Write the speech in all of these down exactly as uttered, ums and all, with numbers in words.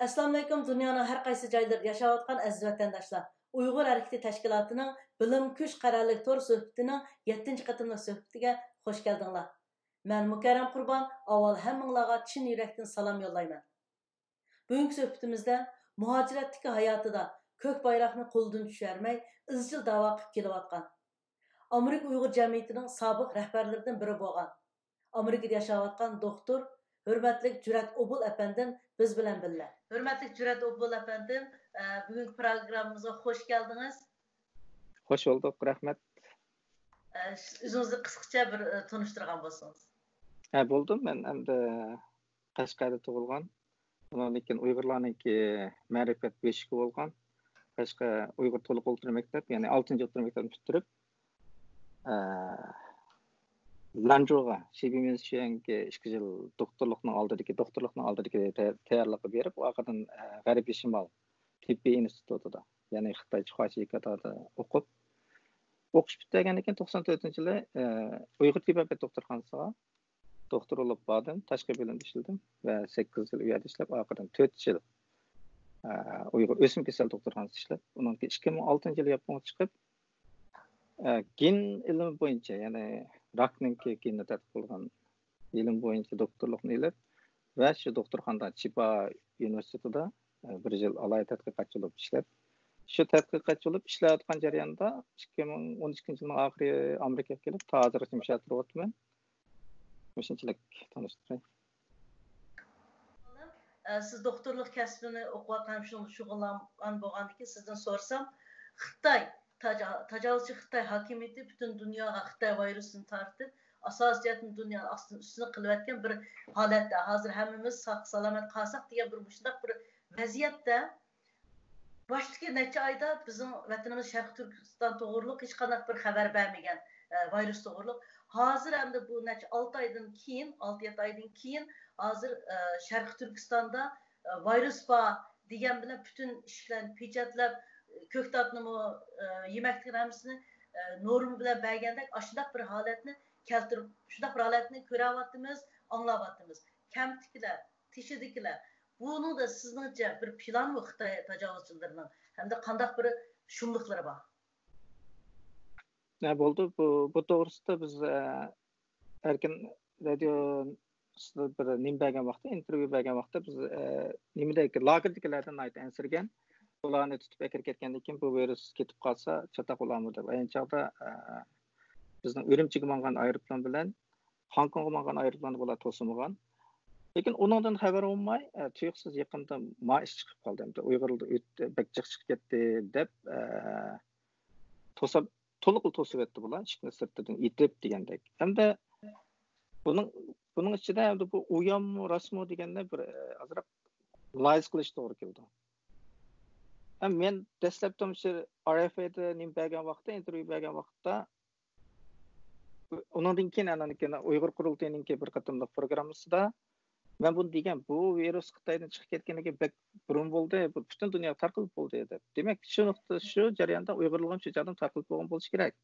ئەسسالامۇئەلەيكۇم، دۇنيانىڭ ھەر قايسى جايلىرىدا ياشاۋاتقان ئەزىز ۋەتەنداشلار! ئۇيغۇر ھەرىكىتى تەشكىلاتىنىڭ بىلىم كۈچ قەرەللىك تور سۆھبىتىنىڭ يەتتىنچى قېتىملىق سۆھبىتىگە خۇش كەلدىڭلار. مەن مۇكەررەم قۇربان، ئاۋۋال ھەممىڭلارغا چىن يۈرەكتىن سالام يوللايمەن. بۈگۈنكى سۆھبىتىمىزدە مۇھاجىرەتتىكى ھاياتىدا كۆك بايراقنى قولىدىن چۈشۈرمەي، ئىزچىل داۋا قىلىپ كېلىۋاتقان، ئامېرىكا ئۇيغۇر جەمئىيىتىنىڭ سابىق رەھبەرلىرىدىن بىرى بولغان، ئامېرىكىدا ياشاۋاتقان دوختۇر، ھۆرمەتلىك جۈرئەت ئوبۇل ئەپەندىم بىز بىلەن بىللە. ھۆرمەتلىك جۈرئەت ئوبۇل ئەپەندىم، ئە، بۈگۈنكى پروگراممىمىزغا خوش كەلدىڭىز. خوش بولدۇق، رەھمەت. ئە، ئۆزىڭىزنى قىسقىچە بىر، ئە، تونۇشتۇرغان بولسىڭىز. ھە، بولدۇم. مەن ئەمدى قەشقەردە تۇغۇلغان. ئۇنىڭدىن كېيىن ئۇيغۇرلارنىڭكى مەرىپەت بۆشۈكى بولغان قەشقەر ئۇيغۇر تولۇق ئوتتۇرا مەكتەپ، يەنى ئالتىنچى ئوتتۇرا مەكتەپنى پۈتتۈرۈپ، ئە، لانجۇغا، شى بىمىنشيەنگە ئىككى يىل دوختۇرلۇقنىڭ ئالدىدىكى، دوختۇرلۇقنىڭ ئالدىدىكى تەي-، تەييارلىققا بېرىپ، ئارقىدىن، ئە، غەربىي شىمال تېببىي ئىنستىتۇتىدا، يەنى خىتاي چىخۇا شىكادادا ئوقۇپ، ئوقۇش پۈتتۈرگەندىن كېيىن توقسان تۆتىنچى يىلى، ئە، ئۇيغۇر تېبابەت دوختۇرخانىسىغا دوختۇر بولۇپ باردىم، تاشقى بۆلۈمدە ئىشلىدىم ۋە سەككىز يىل ئۇ يەردە ئىشلەپ، ئارقىدىن تۆت يىل، ئە، ئۇيغۇر ئۆسۈم كېسەل دوختۇرخانىسىدا ئىشلەپ، ئۇنىڭ كېيىن ئىككى مىڭ ئالتىنچى يىلى ياپونغا چىقىپ، ئە، گېن ئىلمى بويىچە، يەنى راكنىڭكى گېنىنى تەتقىق قىلغان ئىلىم بويىچە دوختۇرلۇقنى ئېلىپ ۋە شۇ دوختۇرخانىدا چىبا ئۇنىۋېرسىتېتىدا، ئە، بىر يىل ئالاھىدە تەتقىقاتچى بولۇپ ئىشلەپ، شۇ تەتقىقاتچى بولۇپ ئىشلەۋاتقان جەرياندا ئىككى مىڭ ئون ئىككىنچى يىلنىڭ ئاخىرى ئامېرىكىغا كېلىپ، تا ھازىرغىچە مۇشۇ يەردە تۇرۇۋاتىمەن. مۇشۇنچىلىك تونۇشتۇراي. ئە، سىز دوختۇرلۇق كەسپىنى ئوقۇۋاتقان، شۇ-، شۇغۇللانغان بولغاندىكىن سىزدىن سورىسام، خىتاي، تاجا-، تاجاۋۇزچى خىتاي ھاكىمىيىتى پۈتۈن دۇنياغا خىتاي ۋىرۇسىنى تارتىپ، ئاساسىي جەھەتتىن دۇنيانى ئاستىن ئۈستۈن قىلىۋەتكەن بىر ھالەتتە، ھازىر ھەممىمىز ساق-سالامەت قالساق دېگەن بىر مۇشۇنداق بىر ۋەزىيەتتە، باشتىكى نەچچە ئايدا بىزنىڭ ۋەتىنىمىز شەرقىي تۈركىستان توغرۇلۇق ھېچقانداق بىر خەۋەر بەرمىگەن، ئە، ۋىرۇس توغرۇلۇق. ھازىر ئەمدى بۇ نەچچە ئالتە ئايدىن كېيىن، ئالتە يەتتە ئايدىن كېيىن ھازىر، ئە، شەرقىي تۈركىستاندا، ئە، ۋىرۇس بار دېگەن بىلەن پۈتۈن ئىشىكلەرنى پېچەتلەپ، كۆكتاتنىمۇ، ئە، يېمەكلىكنى ھەممىسىنى، ئە، نورما بىلەن بەرگەندەك ئاشۇنداق بىر ھالەتنى كەلتۈرۈپ، شۇنداق بىر ھالەتنى كۆرۈۋاتىمىز، ئاڭلاۋاتىمىز. كەنتتىكىلەر، تېشىدىكىلەر، بۇنىڭدا سىزنىڭچە بىر پىلانمۇ خىتاي تاجاۋۇزچىلىرىنىڭ ھەمدە قانداق بىر شۇملۇقلىرى بار؟ ھە، بولدى. بۇ، بۇ توغرىسىدا بىز، ئە، ئەركىن رادىيوسىدا بىر نېمە بەرگەن ۋاقىتتا، ئىنتېرۋيۇ بەرگەن ۋاقىتتا بىز، ئە، نېمىدەك، لاگېردىكىلەردىن ناھايىتى ئەنسىرىگەن. بۇلارنى تۇتۇپ ئەكىرىپ كەتكەندىن كېيىن بۇ ۋىرۇس كېتىپ قالسا چاتاق بولارمۇ دەپ. ئەينى چاغدا، ئە، بىزنىڭ ئۈرۈمچىگە ماڭغان ئايروپىلان بىلەن خوڭكوڭغا ماڭغان ئايروپىلاننى بۇلار توسۇمىغان. لېكىن ئۇنىڭدىن خەۋەر بولماي، ئە، تۇيۇقسىز يېقىندا ما ئىش چىقىپ قالدى. ئۇيغۇرلار ئۆت-، بەك جىق چىقىپ كەتتى دەپ، ئە، توسا-، تولۇق توسۇۋەتتى بۇلار، ئىشىكنى سىرتىدىن ئېتىپ دېگەندەك. ھەمدە بۇنىڭ، بۇنىڭ ئىچىدە ئەمدى بۇ ئۇيانمۇ، راستمۇ دېگەندە بىر، ئە، ئازراق مۇلاھىزە قىلىش توغرا كېلىدۇ. ھەم مەن دەسلەپتە مۇشۇ ئار ئېف ئېيدا نېمە بەرگەن ۋاقىتتا، ئىنتېرۋيۇ بەرگەن ۋاقىتتا، ئۇنىڭدىن كېيىن ئانىڭدىن كېيىن ئۇيغۇر قۇرۇلتىيىنىڭكى بىر قېتىملىق پروگراممىسىدا مەن بۇنى دېگەن، بۇ ۋىرۇس خىتايدىن چىقىپ كەتكەندىن كېيىن بەك بۇرۇن بولدى، بۇ پۈتۈن دۇنياغا تارقىلىپ بولدى دەپ. دېمەك، شۇ نۇقتا، شۇ جەرياندا ئۇيغۇرلارغا شۇ چاغدىن تارقىلىپ بولغان بولۇشى كېرەك.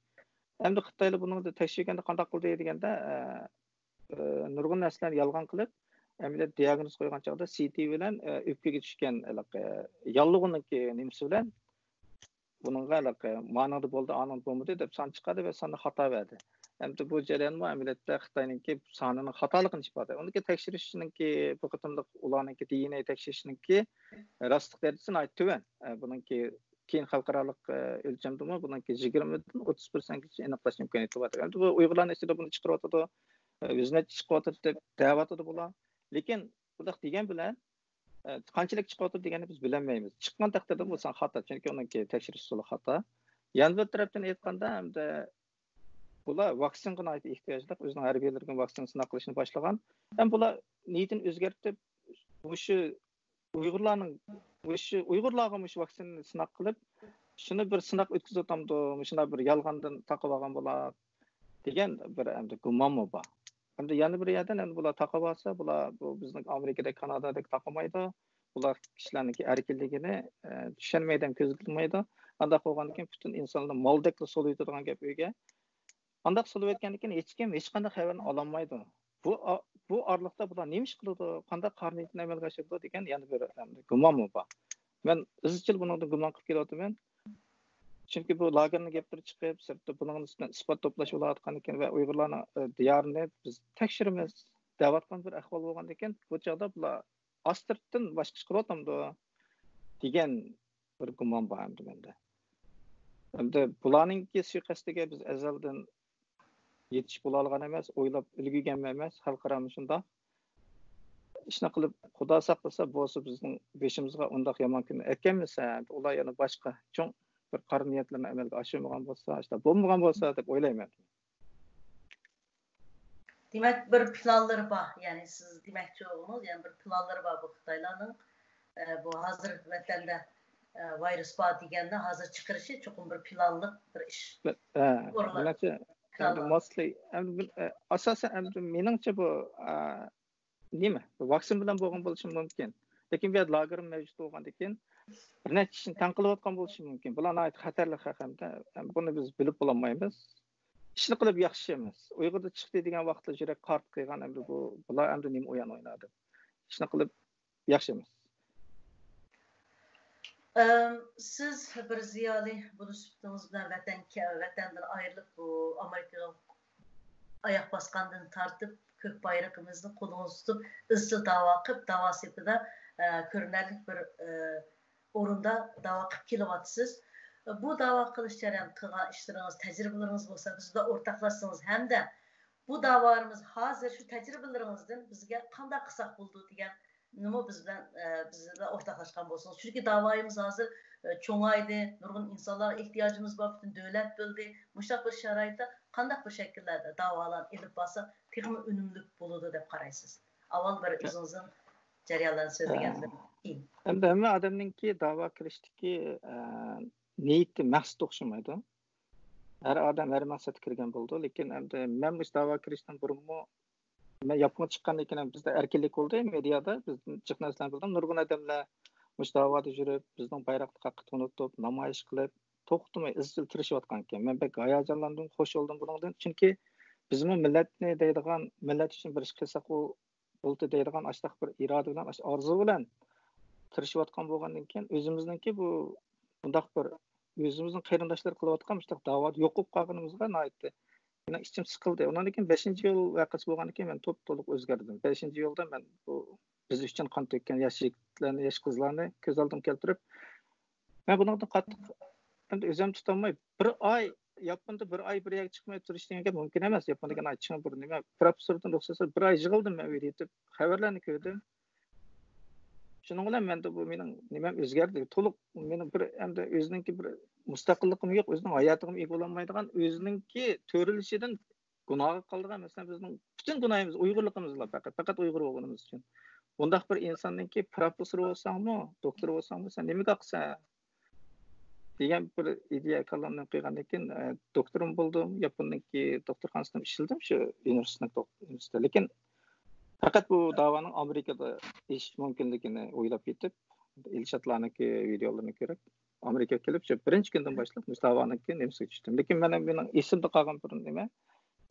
ئەمدى خىتايلار بۇنىڭدا تەكشۈرگەندە قانداق قىلدى دېگەندە، ئە، ئە، نۇرغۇن نەرسىلەرنى يالغان قىلىپ، ئەمەلىيەتتە دىئاگنوز قويغان چاغدا سى تى بىلەن، ئە، ئۆپكىگە چۈشكەن ھېلىقى ياللۇغىنىڭكى نېمىسى بىلەن بۇنىڭغا ھېلىقى مانىڭدا بولدى، ئانىڭدا بولمىدى دەپ سان چىقاردى ۋە ساننى خاتا بەردى. ئەمدى بۇ جەريانمۇ ئەمەلىيەتتە خىتاينىڭكى سانىنىڭ خاتالىقىنى ئىپادىلەيدۇ. ئۇنىڭكى تەكشۈرۈشنىڭكى، بۇ قېتىملىق ئۇلارنىڭكى دى ئېن ئەي تەكشۈرۈشنىڭكى راستلىق دەرىجىسى ناھايىتى تۆۋەن. ئە، بۇنىڭكى كېيىن خەلقئارالىق، ئە، ئۆلچەمدىمۇ بۇنىڭكى يىگىرمىدىن ئوتتۇز پىرسەنتكىچە ئېنىقلاش ئىمكانىيىتى بار. ئەمدى بۇ ئۇيغۇرلارنىڭ ئىچىدە بۇنى چىقىرىۋاتىدۇ، ئە، يۈز نەچچە چىقىۋاتىدۇ دەپ دەۋاتىدۇ بۇلار. لېكىن بۇنداق دېگەن بىلەن، ئە، قانچىلىك چىقىۋاتىدۇ دېگەننى بىز بىلەلمەيمىز. چىققان تەقدىردە بۇ سان خاتا، چۈنكى ئۇنىڭكى تەكشۈرۈش ئۇسۇلى خاتا. يەنە بىر تەرەپتىن ئېيتقاندا، ئەمدى بۇلار ۋاكسىنغا ناھايىتى ئېھتىياجلىق، ئۆزىنىڭ ھەربىيلىرىگە ۋاكسىنا سىناق قىلىشنى باشلىغان. ھەم بۇلار نىيىتىنى ئۆزگەرتىپ، مۇشۇ ئۇيغۇرلارنىڭ، مۇشۇ ئۇيغۇرلارغا مۇشۇ ۋاكسىنىنى سىناق قىلىپ، شۇنى بىر سىناق ئۆتكۈزۈۋاتامدۇ، مۇشۇنداق بىر يالغاندىن تاقىۋالغان بولار دېگەن بىر ئەمدى گۇمانمۇ بار. ئەمدى يەنە بىر يەردىن ئەمدى بۇلار تاقىۋالسا، بۇلار بۇ بىزنىڭ ئامېرىكىدەك، كانادادەك تاقىمايدۇ. بۇلار كىشىلەرنىڭكى ئەركىنلىكىنى، ئە، چۈشەنمەيدۇ ھەم كۆزىتىلمەيدۇ. ئانداق بولغاندىن كېيىن پۈتۈن ئىنسانلار مالدەكلا سولىيىۋېتىدىغان گەپ ئۆيگە. ئانداق سولىۋەتكەندىن كېيىن ھېچكىم ھېچقانداق خەۋەرنى ئالالمايدۇ. بۇ، بۇ ئارىلىقتا بۇلار نېمە ئىش قىلىدۇ، قانداق قارا نىيىتىنى ئەمەلگە ئاشۇرىدۇ دېگەن يەنە بىر، ئەمدى، گۇمانمۇ بار. مەن ئىزچىل بۇنىڭدىن گۇمان قىلىپ كېلىۋاتىمەن. چۈنكى بۇ لاگېرنىڭ گەپلىرى چىقىپ، سىرتتا بۇنىڭ ئۈستىدىن ئىسپات توپلاش بولۇۋاتقاندىكىن ۋە ئۇيغۇرلارنىڭ، ئە، دىيارىنى بىز تەكشۈرىمىز دەۋاتقان بىر ئەھۋال بولغاندىكىن، بۇ چاغدا بۇلار ئاستىرتتىن باشقا ئىش قىلىۋاتامدۇ دېگەن بىر گۇمان بار ئەمدى مەندە. ئەمدى بۇلارنىڭكى سۇيىقەستىگە بىز ئەزەلدىن يېتىشىپ بولالىغان ئەمەس، ئويلاپ ئۈلگۈرگەنمۇ ئەمەس، خەلقئارا مۇشۇنداق ئىشنى قىلىپ، خۇدا ساقلىسا، بولسا بىزنىڭ بېشىمىزغا ئۇنداق يامان كۈن ئەكەلمىسە، ئۇلار يەنە باشقا چوڭ بىر قارا نىيەتلىرىنى ئەمەلگە ئاشۇرمىغان بولسا، ئىشلار بولمىغان بولسا دەپ ئويلايمەن. دېمەك، بىر پىلانلىرى بار. يەنى سىز دېمەكچى بولغىنىڭىز، يەنى بىر پىلانلىرى بار بۇ خىتايلارنىڭ. ئە، بۇ ھازىر ۋەتەندە، ئە، ۋايرۇس بار دېگەننى ھازىر چىقىرىشى چوقۇم بىر پىلانلىق بىر ئىش. بە-، ئە، ئورۇنلار-، دېمەكچى، پىلانلار. ئەمدى mostly، ئەمدى بۇ، ئە، ئاساسەن، ئەمدى مېنىڭچە بۇ، ئە، نېمە، ۋاكسىن بىلەن بولغان بولۇشى مۇمكىن. لېكىن بۇ يەردە لاگېر مەۋجۇت بولغاندىن كېيىن، بىر نەچچە كىشىنى تەڭ قىلىۋاتقان بولۇشى مۇمكىن. بۇلار ناھايىتى خەتەرلىك ھەقىقەتەن. بۇنى بىز بىلىپ بولالمايمىز. ئىشنى قىلىپ ياخشى ئەمەس. ئۇيغۇردا چىقتى دېگەن ۋاقىتتا يۈرەك قارت قىلغان، ئەمدى بۇ، بۇلار ئەمدى نېمە ئويۇن ئويناۋاتىدۇ. ئىشنى قىلىپ ياخشى ئەمەس. ئەم، سىز بىر زىيالىي بولۇش سۈپىتىڭىز بىلەن ۋەتەن، ۋەتەندىن ئايرىلىپ، بۇ ئامېرىكىغا ئاياق باسقاندىن تارتىپ، كۆك بايرىقىمىزنى قولىڭىزدا تۇتۇپ، ئىزچىل داۋا قىلىپ، داۋا سېپىدە، ئە، كۆرۈنەرلىك بىر، ئە، ئورۇندا داۋا قىلىپ كېلىۋاتىسىز. بۇ داۋا قىلىش جەريان قىلغان ئىشلىرىڭىز، تەجرىبىلىرىڭىز بولسا بىز بىلەن ئورتاقلاشسىڭىز ھەمدە بۇ داۋالىرىمىز ھازىر شۇ تەجرىبىلىرىڭىزدىن بىزگە قانداق قىلساق بولىدۇ دېگەننىمۇ بىز بىلەن، ئە، بىز بىلەن ئورتاقلاشقان بولسىڭىز. چۈنكى داۋايىمىز ھازىر، ئە، چوڭايدى، نۇرغۇن ئىنسانلارغا ئېھتىياجىمىز بار، پۈتۈن دۆلەت بىلدى. مۇشۇنداق بىر شارائىتتا قانداق بىر شەكىللەردە داۋالارنى ئېلىپ بارساق تېخىمۇ ئۈنۈملۈك بولىدۇ دەپ قارايسىز؟ ئاۋۋال بىر ئۆزىڭىزنىڭ جەريانلارنى سۆزلىگەندىن كېيىن. ئەمدى ھەممە ئادەمنىڭكى داۋا كىرىشتىكى، ئە، نىيىتى، مەقسىتى ئوخشىمايدۇ. ھەر ئادەم ھەر مەقسەتكە كىرگەن بولىدۇ. لېكىن ئەمدى مەن مۇشۇ داۋا كىرىشتىن بۇرۇنمۇ، مەن ياپونغا چىققاندىن كېيىن بىزدە ئەركىنلىك بولدى، مېدىيادا بىز جىق نەرسىلەرنى بىلدۇق. نۇرغۇن ئادەملەر مۇشۇ داۋادا يۈرۈپ، بىزنىڭ بايراقنى قاققا تونۇتۇپ، نامايىش قىلىپ، توختىماي ئىزچىل تىرىشىۋاتقان ئىكەن. مەن بەك ھاياجانلاندىم، خۇش بولدۇم بۇنىڭدىن. چۈنكى بىزمۇ مىللەتنى دەيدىغان، مىللەت ئۈچۈن بىر ئىش قىلساق بولدى دەيدىغان ئاشتاق بىر ئىرادە بىلەن، ئاشتاق ئارزۇ بىلەن تىرىشىۋاتقان بولغاندىن كېيىن، ئۆزىمىزنىڭكى بۇ بۇنداق بىر ئۆزىمىزنىڭ قېرىنداشلىرى قىلىۋاتقان مۇشۇنداق داۋادا يوق بولۇپ قالغىنىمىزغا ناھايىتى مېنىڭ ئىچىم سىقىلدى. ئۇنىڭدىن كېيىن بەشىنچى ئىيۇل ۋەقەسى بولغاندىن كېيىن مەن توپتولۇق ئۆزگەردىم. بەشىنچى ئىيۇلدا مەن بۇ بىز ئۈچۈن قان تۆككەن ياش يىگىتلەرنى، ياش قىزلارنى كۆز ئالدىمغا كەلتۈرۈپ، مەن بۇنىڭدىن قاتتىق، ئەمدى ئۆزۈمنى تۇتالماي، بىر ئاي، ياپوندا بىر ئاي بىر يەرگە چىقماي تۇرۇش دېگەن گەپ مۇمكىن ئەمەس. ياپوندا دېگەن ئاي چىڭ بىر نېمە، پروفېسسوردىن رۇخسەت سوراپ، بىر ئاي يىغلىدىم مەن ئۆيدە يېتىپ. خەۋەرلەرنى كۆردۈم. شۇنىڭ بىلەن مەندە بۇ مېنىڭ نېمەم ئۆزگەردى. تولۇق مېنىڭ بىر ئەمدى ئۆزىنىڭكى بىر مۇستەقىللىقىمۇ يوق، ئۆزىنىڭ ھاياتىغىمۇ ئىگە بولالمايدىغان، ئۆزىنىڭكى تۆرىلىشىدىن گۇناھقا قالىدىغان مەسىلەن، بىزنىڭ پۈتۈن گۇناھىمىز ئۇيغۇرلۇقىمىزلا پەقەت، پەقەت ئۇيغۇر بولغىنىمىز ئۈچۈن. بۇنداق بىر ئىنساننىڭكى پروفېسسور بولساڭمۇ، دوكتور بولساڭمۇ، سەن نېمىگە ئاقىسەن؟ دېگەن بىر ئىدىيە كاللامدىن قويغاندىن كېيىن، ئە، دوكتورمۇ بولدۇم، ياپوننىڭكى دوختۇرخانىسىدا ئىشلىدىم، شۇ ئۇنىۋېرسىتېتنىڭ دوك-، ئۇنىۋېرسىتېتىدا. لېكىن پەقەت بۇ داۋانىڭ ئامېرىكىدا ئېشىش مۇمكىنلىكىنى ئويلاپ يېتىپ، ئىلشاتلارنىڭكى ۋىدېئولىرىنى كۆرۈپ، ئامېرىكىغا كېلىپ، شۇ بىرىنچى كۈندىن باشلاپ مۇشۇ داۋانىڭكى نېمىسىگە چۈشتۈم. لېكىن مەن، مېنىڭ ئېسىمدە قالغان بىر نېمە،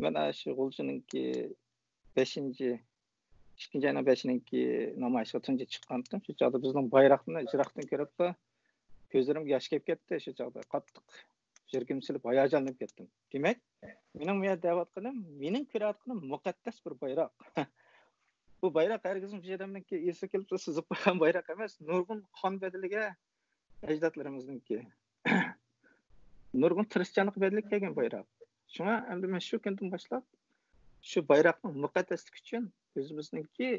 مەن ئاشۇ غۇلجىنىڭكى بەشىنچى، ئىككىنچى ئاينىڭ بەشىنىڭكى نامايىشقا تۇنجى چىققانتىم. شۇ چاغدا بىزنىڭ بايراقنى يىراقتىن كۆرۈپلا، كۆزلىرىمگە ياش كېلىپ كەتتى. شۇ چاغدا قاتتىق يۈرىكىم سېلىپ، ھاياجانلىنىپ كەتتىم. دېمەك، مېنىڭ بۇ يەردە دەۋاتقىنىم، مېنىڭ كۆرۈۋاتقىنىم مۇقەددەس بىر بايراق. بۇ بايراق ھەرگىزمۇ بىر ئادەمنىڭكى ئېسىگە كېلىپ سىزىپ قويغان بايراق ئەمەس، نۇرغۇن قان بەدىلىگە ئەجدادلىرىمىزنىڭكى نۇرغۇن تىرىشچانلىق بەدىلىگە كەلگەن بايراق. شۇڭا ئەمدى مەن شۇ كۈندىن باشلاپ شۇ بايراقنىڭ مۇقەددەسلىكى ئۈچۈن ئۆزىمىزنىڭكى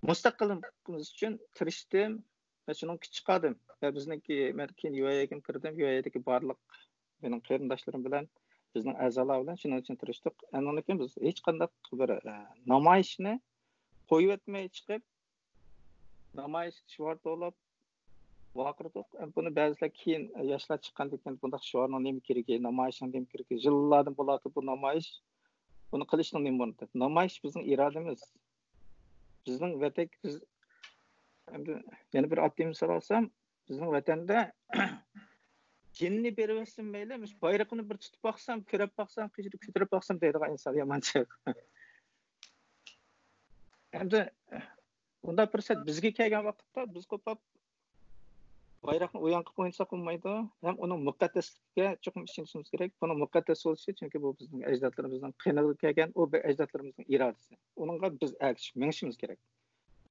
مۇستەقىللىقىمىز ئۈچۈن تىرىشتىم ۋە شۇنىڭ كۈچ چىقاردىم. ۋە بىزنىڭكى، مەن كېيىن يۇ ئەي ئېيگە كىردىم، يۇ ئەي ئەيدىكى بارلىق مېنىڭ قېرىنداشلىرىم بىلەن، بىزنىڭ ئەزالار بىلەن شۇنىڭ ئۈچۈن تىرىشتۇق. ئاندىن كېيىن بىز ھېچقانداق بىر، ئە، نامايىشنى قويۇۋەتمەي چىقىپ، نامايىش شوئار توۋلاپ ۋارقىرىدۇق. بۇنى بەزىلەر كېيىن، ياشلار چىققاندىن كېيىن، بۇنداق شوئارنىڭ نېمە كېرىكى، نامايىشنىڭ نېمە كېرىكى، يىللاردىن بولاتتى بۇ نامايىش، بۇنى قىلىشنىڭ نېمە ئورنى دەپ. نامايىش بىزنىڭ ئىرادىمىز. بىزنىڭ ۋەتەن، بىز، ئەمدى يەنە بىر ئاددىي مىسال ئالسام، بىزنىڭ ۋەتەندە جېنىنى بېرىۋەتسۇن مەيلى، مۇشۇ بايرىقىنى بىر تۇتۇپ باقسام، كۆرۈپ باقسام، كۆتۈرۈپ باقسام دەيدىغان ئىنسان يامان جىق. ئەمدى بۇنداق پۇرسەت بىزگە كەلگەن ۋاقىتتا بىز قوپاپ بايراقنى ئويان قىلىپ ئوينىساق بولمايدۇ. ھەم ئۇنىڭ مۇقەددەسلىكىگە چوقۇم ئىشىنىشىمىز كېرەك. بۇنىڭ مۇقەددەس بولۇشى، چۈنكى بۇ بىزنىڭ ئەجدادلىرىمىزنىڭ قېنىغا كەلگەن، ئۇ بىر ئەجدادلىرىمىزنىڭ ئىرادىسى. ئۇنىڭغا بىز ئەگىشىپ مېڭىشىمىز كېرەك.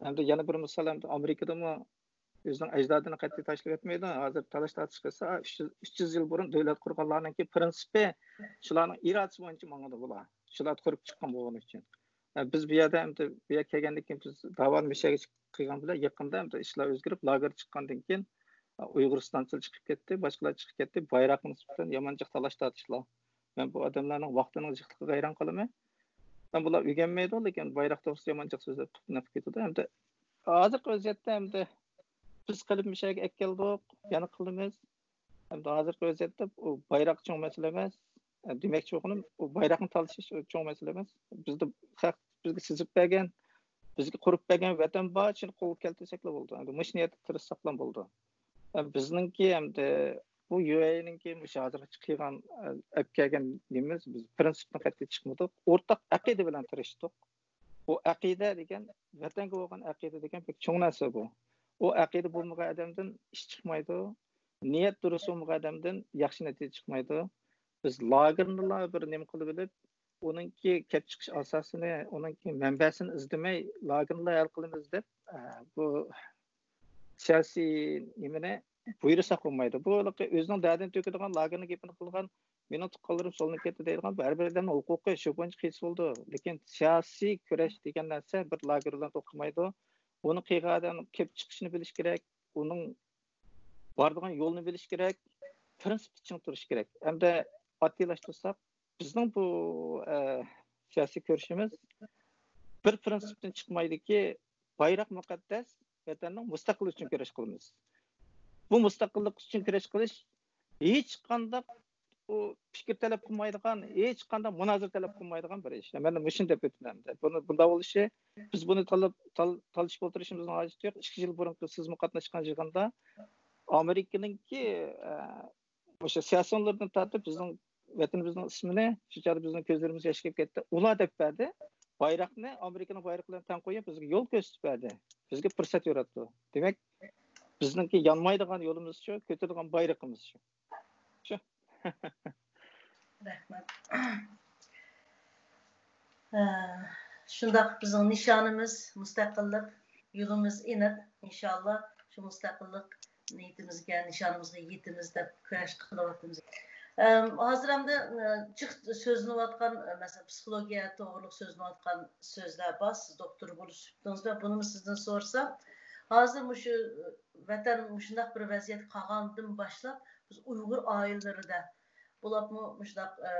ئەمدى يەنە بىر مىسال، ئەمدى ئامېرىكىدىمۇ ئۆزىنىڭ ئەجدادىنى قەتئىي تاشلىۋەتمەيدۇ. ھازىر تالاش تارتىش قىلسا، ئۈچ يۈز، ئۈچ يۈز يىل بۇرۇن دۆلەت قۇرغانلارنىڭكى پىرىنسىپى، شۇلارنىڭ ئىرادىسى بويىچە ماڭىدۇ بۇلار. شۇلار قۇرۇپ چىققان بولغىنى ئۈچۈن. ئە، بىز بۇ يەردە ئەمدى بۇ يەرگە كەلگەندىن كېيىن بىز داۋانى مۇشۇ يەرگە قىلغان بىلەن، يېقىندا ئەمدى ئىشلار ئۆزگىرىپ، لاگېر چىققاندىن كېيىن، ئە، ئۇيغۇرىستانچىلار چىقىپ كەتتى، باشقىلار چىقىپ كەتتى. بايراققا نىسبەتەن يامان جىق تالاش تارتىشلار. مەن بۇ ئادەملەرنىڭ ۋاقتىنىڭ جىقلىقىغا ھەيران قالىمەن. مەن بۇلار ئۆگەنمەيدۇ، لېكىن بايراق توغرىسىدا يامان جىق سۆزلەپ قېلىپ كېتىدۇ. ئەمدى ھازىرقى ۋەزىيەتتە ئەمدى بىز قىلىپ مۇشۇ يەرگە ئەكەلدۇق، يەنە قىلىمىز. ئەمدى ھازىرقى ۋەزىيەتتە ئۇ بايراق چوڭ مەسىلە ئەمەس. دېمەكچى بولغىنىم، ئۇ بايراقنى تالىشىش چوڭ مەسىلە ئەمەس. بىزدە خەق بىزگە سىزىپ بەرگەن، بىزگە قۇرۇپ بەرگەن ۋەتەن بار، شۇنى قولغا كەلتۈرسەكلا بولىدۇ. ئەمدى مۇشۇ نىيەتتە تىرىشساقلا بولىدۇ. بىزنىڭكى ئەمدى بۇ يۇ ئەي نىڭكى مۇشۇ ھازىرغىچە قىلغان، ئەپ كەلگەن نېمىمىز، بىز پىرىنسىپتىن قەتئىي چىقمىدۇق. ئورتاق ئەقىدە بىلەن تىرىشتۇق. بۇ ئەقىدە دېگەن، ۋەتەنگە بولغان ئەقىدە دېگەن بەك چوڭ نەرسە بۇ. ئۇ ئەقىدە بولمىغان ئادەمدىن ئىش چىقمايدۇ. نىيەت دۇرۇس بولمىغان ئادەمدىن ياخشى نەتىجە چىقمايدۇ. بىز لاگېرنىلا بىر نېمە قىلىۋېلىپ، ئۇنىڭكى كەپ چىقىش ئاساسىنى، ئۇنىڭكى مەنبەسىنى ئىزدىمەي، لاگېرنىلا ھەل قىلىمىز دەپ، ئە، بۇ سىياسىي نېمىنى بۇيرۇساق بولمايدۇ. بۇ ھېلىقى ئۆزىنىڭ دەردىنى تۆكىدىغان، لاگېرنىڭ گېپىنى قىلغان، مېنىڭ تۇغقانلىرىم سولىنىپ كەتتى دەيدىغان، بۇ ھەر بىر ئادەمنىڭ ھوقۇقى، شۇ بويىچە قىلسا بولىدۇ. لېكىن سىياسىي كۈرەش دېگەن نەرسە بىر لاگېر بىلەن توختىمايدۇ. ئۇنى قىلغان ئادەم كېلىپ چىقىشىنى بىلىش كېرەك، ئۇنىڭ بارىدىغان يولنى بىلىش كېرەك، پىرىنسىپتا چىڭ تۇرۇش كېرەك. ئەمدى ئاددىيلاشتۇرساق، بىزنىڭ بۇ، ئە، سىياسىي كۈرىشىمىز بىر پىرىنسىپتىن چىقمايدۇكى، بايراق مۇقەددەس، ۋەتەننىڭ مۇستەقىللىقى ئۈچۈن كۈرەش قىلىمىز. بۇ مۇستەقىللىق ئۈچۈن كۈرەش قىلىش ھېچقانداق ئۇ پىكىر تەلەپ قىلمايدىغان، ھېچقانداق مۇنازىرە تەلەپ قىلمايدىغان بىر ئىش. مەن مۇشۇنى دەپ ئۆتىمەن. بۇنى، بۇنداق بولۇشى، بىز بۇنى تاللاپ، تال-، تالىشىپ ئولتۇرۇشىمىزنىڭ ھاجىتى يوق. ئىككى يىل بۇرۇنقى سىزمۇ قاتناشقان يىغىندا ئامېرىكىنىڭكى، ئە، مۇشۇ سىياسىيونلىرىدىن تارتىپ بىزنىڭ ۋەتىنىمىزنىڭ ئىسمىنى، شۇ چاغدا بىزنىڭ كۆزلىرىمىز ياش كېلىپ كەتتى. ئۇلار دەپ بەردى. بايراقنى ئامېرىكىنىڭ بايرىقى بىلەن تەڭ قويۇپ، بىزگە يول كۆرسىتىپ بەردى. بىزگە پۇرسەت ياراتتى. دېمەك، بىزنىڭكى يانمايدىغان يولىمىز شۇ، كۆتۈرىدىغان بايرىقىمىز شۇ. شۇ. رەھمەت. ھە، شۇنداق، بىزنىڭ نىشانىمىز مۇستەقىللىق، يولىمىز ئېنىق. ئىنشاللا شۇ مۇستەقىللىق نىيىتىمىزگە، نىشانىمىزغا يېتىمىز دەپ كۈرەش قىلىۋاتىمىز. ئەم، ھازىر ئەمدى، ئە، جىق سۆزلىنىۋاتقان، ئە، مەسىلەن، پسىخولوگىيە توغرۇلۇق سۆزلىنىۋاتقان سۆزلەر بار. سىز دوختۇر بولۇش سۈپىتىڭىز بىلەن بۇنىمۇ سىزدىن سورىسام، ھازىر مۇشۇ، ئە، ۋەتەن مۇشۇنداق بىر ۋەزىيەتكە قالغاندىن باشلاپ، بىز ئۇيغۇر ئائىلىلىرىدە بولۇپمۇ مۇشۇنداق، ئە،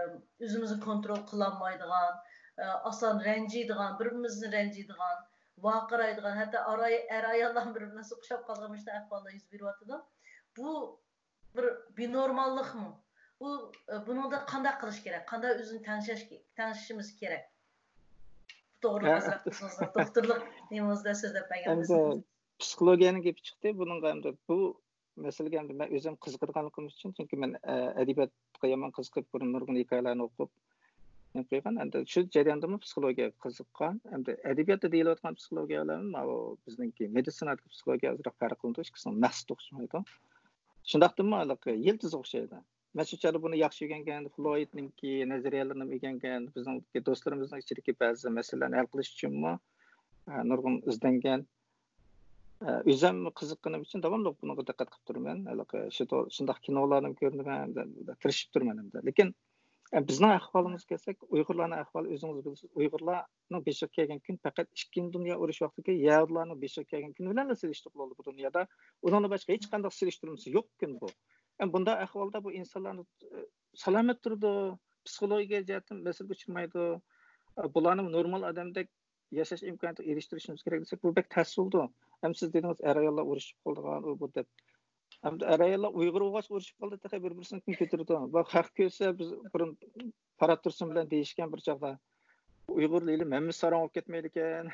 ئۆزىمىزنى كونترول قىلالمايدىغان، ئە، ئاسان رەنجىيدىغان، بىر-بىرىمىزنى رەنجىيدىغان، ۋارقىرايدىغان، ھەتتا ئارا-، ئەر-ئاياللار بىر-بىرىنى سوقۇشۇپ قالغان مۇشۇنداق ئەھۋاللار يۈز بېرىۋاتىدۇ. بۇ بىر بىنورماللىقمۇ؟ بۇ، ئە، بۇنىڭدا قانداق قىلىش كېرەك؟ قانداق ئۆزىنى تەڭشەش، تەڭشىشىمىز كېرەك؟ بۇ توغرىلىق ئە، ئازراق ئۆزىڭىزنىڭ دوختۇرلۇق نېمىڭىزدە سۆزلەپ بەرگەن بولسىڭىز. ئەمدى پسىخولوگىيەنىڭ گېپى چىقتى. بۇنىڭغا ئەمدى بۇ مەسىلىگە ئەمدى مەن ئۆزۈم قىزىقىدىغانلىقىم ئۈچۈن، چۈنكى مەن، ئە، ئەدەبىياتقا يامان قىزىقىپ، بۇرۇن نۇرغۇن ھېكايىلەرنى ئوقۇپ، نېمە قىلغان. ئەمدى شۇ جەرياندىمۇ پسىخولوگىيەگە قىزىققان. ئەمدى ئەدەبىياتتا دېيىلىۋاتقان پسىخولوگىيە بىلەن ماۋۇ بىزنىڭكى مېدىتسىنادىكى پسىخولوگىيە ئازراق پەرق قىلىدۇ، ئىككىسىنىڭ مەقسىتى ئوخشىمايدۇ. شۇنداقتىمۇ ھېلىقى يىلتىزى ئوخشايدۇ. مەن شۇ چاغدا بۇنى ياخشى ئۆگەنگەن، فلويدنىڭكى نەزەرىيەلىرىنى ئۆگەنگەن، بىزنىڭ دوستلىرىمىزنىڭ ئىچىدىكى بەزى مەسىلىلەرنى ھەل قىلىش ئۈچۈنمۇ، ئە، نۇرغۇن ئىزدەنگەن. ئە، ئۆزۈم قىزىققىنىم ئۈچۈن داۋاملىق بۇنىڭغا دىققەت قىلىپ تۇرىمەن. ھېلىقى شۇ تو-، شۇنداق كىنولارنى كۆرىمەن، تىرىشىپ تۇرىمەن ئەمدى. لېكىن، ئە، بىزنىڭ ئەھۋالىمىزغا كەلسەك، ئۇيغۇرلارنىڭ ئەھۋالى ئۆزىڭىز بىلىسىز. ئۇيغۇرلارنىڭ بېشىغا كەلگەن كۈن پەقەت ئىككىنچى دۇنيا ئۇرۇشى ۋاقتىدىكى يەھۇدىيلارنىڭ بېشىغا كەلگەن كۈن بىلەنلا سېلىشتۇرغىلى بولىدۇ بۇ دۇنيادا. ئۇنىڭدىن باشقا ھېچقانداق سېلىشتۇرمىسى يوق كۈن بۇ. ئە، بۇنداق ئەھۋالدا بۇ ئىنسانلارنى، ئە، سالامەت تۇرىدۇ، پسىخولوگىيە جەھەتتىن مەسىلىگە ئۇچرىمايدۇ. ئە، بۇلارنى نورمال ئادەمدەك ياشاش ئىمكانىيىتىگە ئېرىشتۈرۈشىمىز كېرەك دېسەك، بۇ بەك تەس بولىدۇ. ھەم سىز دېدىڭىز، ئەر-ئاياللار ئۇرۇشۇپ قالىدىغان، ئۇ، بۇ دەپ. ھەم ئەر-ئاياللار ئۇيغۇر بولغاچ ئۇرۇشۇپ قالدى، تېخى بىر-بىرسىنى كىم كۆتۈرىدۇ؟ بۇ خەق كۆرسە، بىز بۇرۇن پارات تۇرسۇن بىلەن دېيىشكەن بىر چاغدا. ئۇيغۇر ھېلى مەممىسى ساراڭ بولۇپ كەتمەيدىكەن.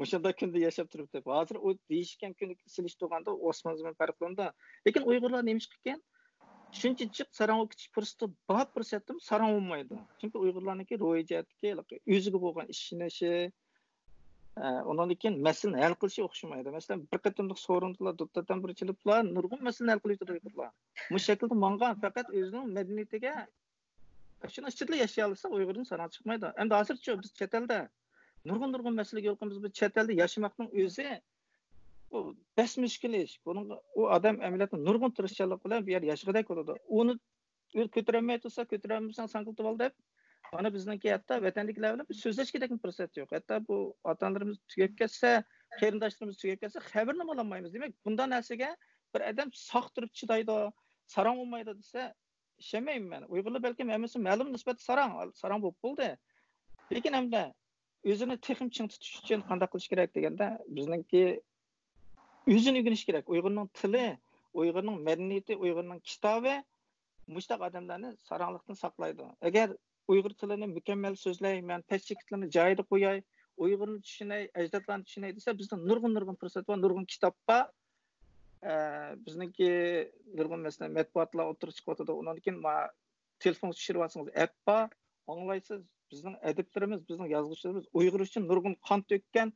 مۇشۇنداق كۈندە ياشاپ تۇرۇپ دەپ. ھازىر ئۇ دېيىشكەن كۈنگە سېلىشتۇرغاندا ئاسمان زېمىن پەرقلىنىدۇ. لېكىن ئۇيغۇرلار نېمىشقىكەن؟ شۇنچە جىق ساراڭ بولۇپ كېتىش پۇرسىتى بار پۇرسەتتىمۇ ساراڭ بولمايدۇ. چۈنكى ئۇيغۇرلارنىڭكى روھىي جەھەتتىكى ئۆزىگە بولغان ئىشىنىشى، ئە، ئۇنىڭدىن كېيىن مەسىلىنى ھەل قىلىشى ئوخشىمايدۇ. مەسىلەن، بىر قېتىملىق سورۇندا دوتتەتەن بىر چېلىپلا نۇرغۇن مەسىلىنى ھەل قىلىۋېتىدۇ ئۇيغۇرلار. مۇشۇ شەكىلدە ماڭغان، پەقەت ئۆزىنىڭ مەدەنىيىتىگە، شۇنىڭ ئىچىدىلا ياشىيالىسا، ئۇيغۇردىن ساراڭ چىقمايدۇ. ئەمدى ھازىرچۇ بىز چەت ئەلدە نۇرغۇن، نۇرغۇن مەسىلىگە يولۇقىمىز. بۇ چەت ئەلدە ياشىماقنىڭ ئۆزى، بۇ بەس مۈشكۈل ئىش. بۇنىڭغا ئۇ ئادەم ئەمەلىيەتتە نۇرغۇن تىرىشچانلىق بىلەن بۇ يەردە ياشىغۇدەك بولىدۇ. ئۇنى ئۆزى كۆتۈرەلمەي تۇرسا، كۆتۈرەلمىسەڭ ساڭگىلىتىپ ئال دەپ، مانا بىزنىڭكى ھەتتا ۋەتەندىكىلەر بىلەن بىر سۆزلەشكىدەكمۇ پۇرسەت يوق. ھەتتا بۇ ئاتا-ئانىلىرىمىز تۈگەپ كەتسە، قېرىنداشلىرىمىز تۈگەپ كەتسە، خەۋىرىنىمۇ ئالالمايمىز. دېمەك، بۇنداق نەرسىگە بىر ئادەم ساق تۇرۇپ چىدايدۇ، ساراڭ بولمايدۇ دېسە، ئىشەنمەيمەن مەن. ئۇيغۇرلار بەلكىم ھەممىسى مەلۇم نىسبەتتە ساراڭ، ساراڭ بولۇپ بولدى. لېكىن ئەمدى ئۆزىنى تېخىمۇ چىڭ تۇتۇش ئۈچۈن قانداق قىلىش كېرەك دېگەندە، بىزنىڭكى ئۆزىنى ئۆگىنىش كېرەك. ئۇيغۇرنىڭ تىلى، ئۇيغۇرنىڭ مەدەنىيىتى، ئۇيغۇرنىڭ كىتابى مۇشۇنداق ئادەملەرنى ساراڭلىقتىن ساقلايدۇ. ئەگەر ئۇيغۇر تىلىنى مۇكەممەل سۆزلەي، مەن پەس چېكىتلىرىنى جايىدا قوياي، ئۇيغۇرنى چۈشىنەي، ئەجدادلارنى چۈشىنەي دېسە، بىزدە نۇرغۇن، نۇرغۇن پۇرسەت بار، نۇرغۇن كىتاب بار. ئە، بىزنىڭكى نۇرغۇن، مەسىلەن، مەتبۇئاتلار ئوتتۇرىغا چىقىۋاتىدۇ. ئۇنىڭدىن كېيىن ما-، تېلېفونغا چۈشۈرۈۋالسىڭىز، ئەپ بار، ئاڭلايسىز. بىزنىڭ ئەدىبلىرىمىز، بىزنىڭ يازغۇچىلىرىمىز ئۇيغۇر ئۈچۈن نۇرغۇن قان تۆككەن،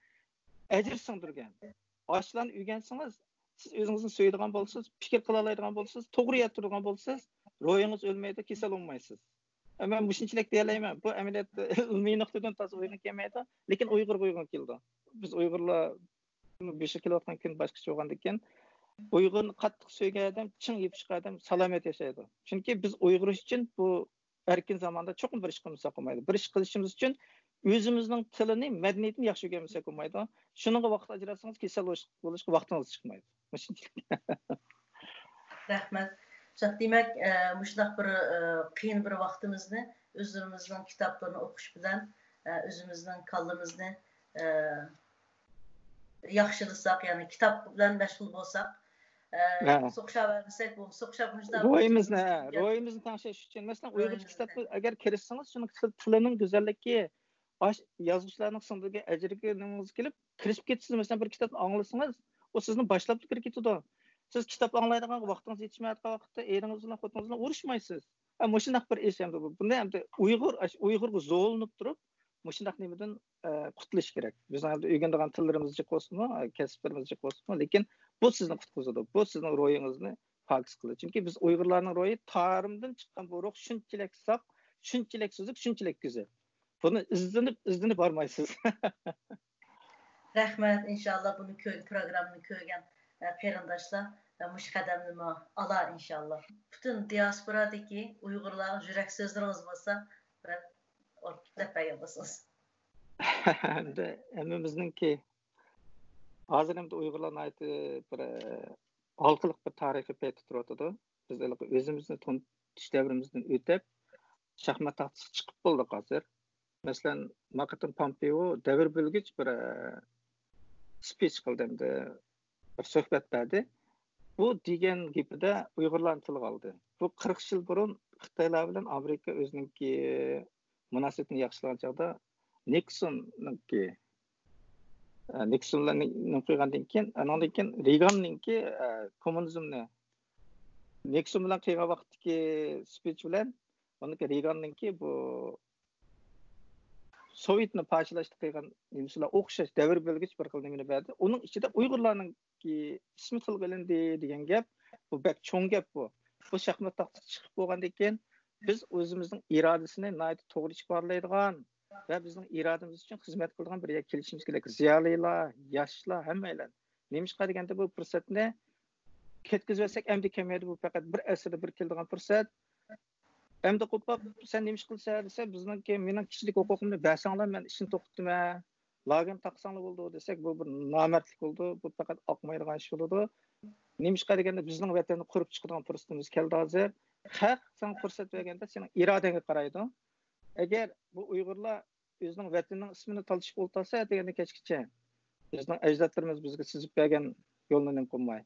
ئەجىر سىڭدۈرگەن. ئاشۇلارنى ئۆگەنسىڭىز، سىز ئۆزىڭىزنى سۆيىدىغان بولىسىز، پىكىر قىلالايدىغان بولىسىز، توغرا يەردە تۇرىدىغان بولىسىز، روھىڭىز ئۆلمەيدۇ، كېسەل بولمايسىز. مەن مۇشۇنچىلىك دېيەلەيمەن. بۇ ئەمەلىيەتتە ئىلمىي نۇقتىدىن تازا ئۇيغۇن كەلمەيدۇ، لېكىن ئۇيغۇرغا ئۇيغۇن كېلىدۇ. بىز ئۇيغۇرلار بېشىغا كېلىۋاتقان كۈن باشقىچە بولغاندىكىن، ئۇيغۇرنى قاتتىق سۆيگەن ئادەم، چىڭ يېپىشقان ئادەم سالامەت ياشايدۇ. چۈنكى بىز ئۇيغۇر ئۈچۈن بۇ ئەركىن زاماندا چوقۇم بىر ئىش قىلمىساق بولمايدۇ. بىر ئىش قىلىشىمىز ئۈچۈن ئۆزىمىزنىڭ تىلىنى، مەدەنىيىتىنى ياخشى ئۆگەنمىسەك بولمايدۇ. شۇنىڭغا ۋاقىت ئاجراتسىڭىز، كېسەل بولۇش-، بولۇشقا ۋاقتىڭىز چىقمايدۇ. مۇشۇنچىلىك. رەھمەت. شۇنداق، دېمەك، ئە، مۇشۇنداق بىر، ئە، قىيىن بىر ۋاقتىمىزنى ئۆزىمىزنىڭ كىتابلىرىنى ئوقۇش بىلەن، ئە، ئۆزىمىزنىڭ كاللىمىزنى، ئە، ياخشىلىساق، يەنى كىتاب بىلەن مەشغۇل بولساق، ئە، ھە. سوقۇشاۋەرمىسەك، بۇ سوقۇشاپ مۇشۇنداق روھىمىزنى، ھە، روھىمىزنى تەڭشەش ئۈچۈن. مەسىلەن، ئۇيغۇرچە روھىمىزنى. كىتابنى ئەگەر كىرىشسىڭىز، شۇنىڭ تىل-، تىلىنىڭ گۈزەللىكى، ئاش-، يازغۇچىلارنىڭ سىڭدۈرگەن ئەجرىگە نېمىڭىز كېلىپ، كىرىشىپ كېتىسىز. مەسىلەن، بىر كىتابنى ئاڭلىسىڭىز، ئۇ سىزنى باشلاپلا كىرىپ كېتىدۇ. سىز كىتاب ئاڭلايدىغان ۋاقتىڭىز يېتىشمەيۋاتقان ۋاقىتتا، ئېرىڭىز بىلەن، خوتۇنىڭىز بىلەن ئۇرۇشمايسىز. ئە، مۇشۇنداق بىر ئىش ئەمدى بۇ. بۇنى ئەمدى ئۇيغۇر، ئۇيغۇرغا زولىنىپ تۇرۇپ، مۇشۇنداق نېمىدىن، ئە، قۇتۇلۇش كېرەك. بىزنىڭ ئەمدى ئۆگىنىدىغان تىللىرىمىز جىق بولسۇنمۇ، ئە، كەسىپلىرىمىز جىق بولسۇنمۇ، لېكىن بۇ سىزنى قۇتقۇزىدۇ. بۇ سىزنىڭ روھىڭىزنى پاكىز قىلىدۇ. چۈنكى بىز ئۇيغۇرلارنىڭ روھى تارىمدىن چىققان بۇ روھ شۇنچىلىك ساپ، شۇنچىلىك سۈزۈك، شۇنچىلىك گۈزەل. بۇنى ئىزدىنىپ، ئىزدىنىپ بارمايسىز. رەھمەت، ئىنشاللا بۇنى كۆ-، پروگراممىنى كۆرگەن، ئە، قېرىنداشلار، ئە، مۇشۇ قەدەمنىمۇ ئالا ئىنشاللا. پۈتۈن دىياسپورادىكى ئۇيغۇرلارغا يۈرەك سۆزلىرىڭىز بولسا، بىر ئورتاق دەپ بەرگەن بولسىڭىز. ئەمدى ھەممىمىزنىڭكى ھازىر ئەمدى ئۇيغۇرلار ناھايىتى بىر، ئە، ھالقىلىق بىر تارىخىي پەيتتە تۇرۇۋاتىدۇ. بىز ھېلىقى ئۆزىمىزنى تونۇتۇش دەۋرىمىزدىن ئۆتۈپ، شاھمات تاختىسىغا چىقىپ بولدۇق ھازىر. مەسىلەن، ما قېتىم پومپېئو دەۋر بۆلگۈچ بىر، ئە، سپىچ قىلدى ئەمدى، بىر سۆھبەت بەردى. بۇ دېگەن گېپىدە ئۇيغۇرلارنى تىلغا ئالدى. بۇ قىرىق يىل بۇرۇن خىتايلار بىلەن ئامېرىكا ئۆزىنىڭكى مۇناسىۋىتىنى ياخشىلىغان چاغدا نىكسوننىڭكى، ئە، نىكسون بىلەن نى-، نېمە قىلغاندىن كېيىن، ئانىڭدىن كېيىن رېيگاننىڭكى، ئە، كوممۇنىزمنى نىكسون بىلەن قىلغان ۋاقىتتىكى سپىچ بىلەن ئۇنىڭكى رېيگاننىڭكى بۇ سوۋېتنى پارچىلاشتا قىلغان نېمىسىلا ئوخشاش دەۋر بۆلگۈچ بىر خىل نېمىنى بەردى. ئۇنىڭ ئىچىدە ئۇيغۇرلارنىڭكى ئىسمى تىلغا ئېلىندى دېگەن گەپ، بۇ بەك چوڭ گەپ بۇ. بۇ شاھمات تاختىسىغا چىقىپ بولغاندىن كېيىن، بىز ئۆزىمىزنىڭ ئىرادىسىنى ناھايىتى توغرا ئىپادىلەيدىغان ۋە بىزنىڭ ئىرادىمىز ئۈچۈن خىزمەت قىلىدىغان بىر يەرگە كېلىشىمىز كېرەك. زىيالىيلار، ياشلار، ھەممەيلەن. نېمىشقا دېگەندە، بۇ پۇرسەتنى كەتكۈزۈۋەتسەك، ئەمدى كەلمەيدۇ. بۇ پەقەت بىر ئەسىردە بىر كېلىدىغان پۇرسەت. ئەمدى قوپۇپ، سەن نېمە ئىش قىلىسەن دېسە، بىزنىڭكى، مېنىڭ كىشىلىك ھوقۇقۇمنى بەرسەڭلار، مەن ئىشنى توختىتىمەن، لاگېرنى تاقىساڭلار بولىدۇ دېسەك، بۇ بىر نامەردلىك بولىدۇ، بۇ پەقەت ئاقمايدىغان ئىش بولىدۇ. نېمىشقا دېگەندە، بىزنىڭ ۋەتەننى قۇرۇپ چىقىدىغان پۇرسىتىمىز كەلدى ھازىر. خەق ساڭا پۇرسەت بەرگەندە، سېنىڭ ئىرادەڭگە قارايدۇ. ئەگەر بۇ ئۇيغۇرلار ئۆزىنىڭ ۋەتىنىنىڭ ئىسمىنى تالىشىپ ئولتۇرسا، ئەتىگەندىن كەچكىچە، بىزنىڭ ئەجدادلىرىمىز بىزگە سىزىپ بەرگەن يولنى نېمە قىلماي،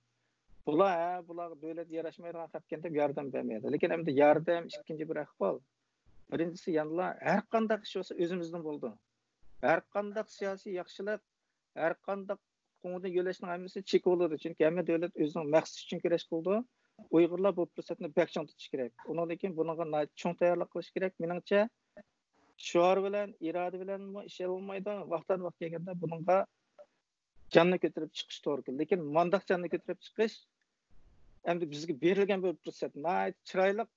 بۇلار، ھە، بۇلارغا دۆلەت ياراشمايدىغان خەق ئىكەن دەپ ياردەم بەرمەيدۇ. لېكىن ئەمدى ياردەم ئىككىنچى بىر ئەھۋال. بىرىنچىسى، يەنىلا ھەر قانداق ئىش بولسا ئۆزىمىزدىن بولىدۇ. ھەر قانداق سىياسىي ياخشىلىق، ھەر قانداق قوڭغۇدىن يۆلەشنىڭ ھەممىسى چېكى بولىدۇ. چۈنكى ھەممە دۆلەت ئۆزىنىڭ مەقسىتى ئۈچۈن كۈرەش قىلىدۇ. ئۇيغۇرلار بۇ پۇرسەتنى بەك چىڭ تۇتۇش كېرەك. ئۇنىڭدىن كېيىن بۇنىڭغا ناھايىتى چوڭ تەييارلىق قىلىش كېرەك. مېنىڭچە، شوئار بىلەن، ئىرادە بىلەنمۇ ئىش ئېلىنمايدۇ. ۋاقىتتىن ۋاقىت كەلگەندە بۇنىڭغا جاننى كۆتۈرۈپ چىقىش توغرا كېلىدۇ. لېكىن مانداق جاننى كۆتۈرۈپ چىقىش ئەمدى بىزگە بېرىلگەن بىر پۇرسەت. ناھايىتى چىرايلىق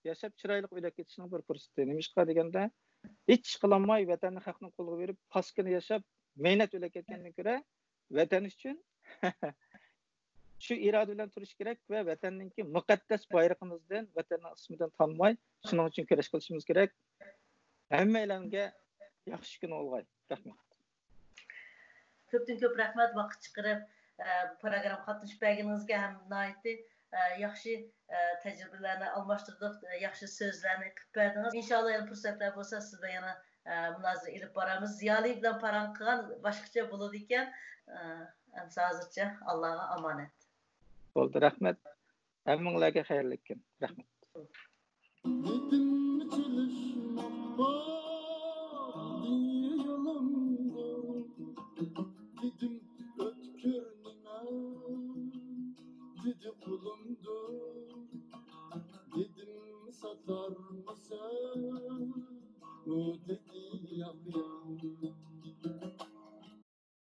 ياشاپ، چىرايلىق ئۆلۈپ كېتىشنىڭ بىر پۇرسىتى. نېمىشقا دېگەندە، ھېچ ئىش قىلالماي، ۋەتەننى، خەقنى قولغا بېرىپ، پاسكىنا ياشاپ، مەينەت ئۆلۈپ كەتكەندىن كۆرە، ۋەتەن ئۈچۈن شۇ ئىرادە بىلەن تۇرۇش كېرەك ۋە ۋەتەننىڭكى مۇقەددەس بايرىقىمىزدىن، ۋەتەننىڭ ئىسمىدىن تانماي، شۇنىڭ ئۈچۈن كۈرەش قىلىشىمىز كېرەك. ھەممەيلەنگە ياخشى كۈن بولغاي. رەھمەت. كۆپتىن كۆپ رەھمەت، ۋاقىت چىقىرىپ، ئە، بۇ پروگراممىغا قاتنىشىپ بەرگىنىڭىزگە ھەم ناھايىتى، ئە، ياخشى، ئە، تەجرىبىلەرنى ئالماشتۇردۇق، ئە، ياخشى سۆزلەرنى قىلىپ بەردىڭىز. ئىنشاللا يەنە پۇرسەتلەر بولسا سىز بىلەن يەنە، ئە، مۇنازىرە ئېلىپ بارارمىز. زىيالىي بىلەن پاراڭ قىلغان باشقىچە بولىدىكەن. ئە، ئەمسە ھازىرچە ئاللاغا ئامانەت. بولدى، رەھمەت. ھەممىڭلارغا خەيرلىك كۈن. رەھمەت. دېدىم چېلىشماقتا دېيى يولۇمدۇر، دېدىم ئۆتكۈر نېمە دېدى قولۇمدۇر، دېدىم ساتارمىسەن ئۇ دېدى ياق ياق.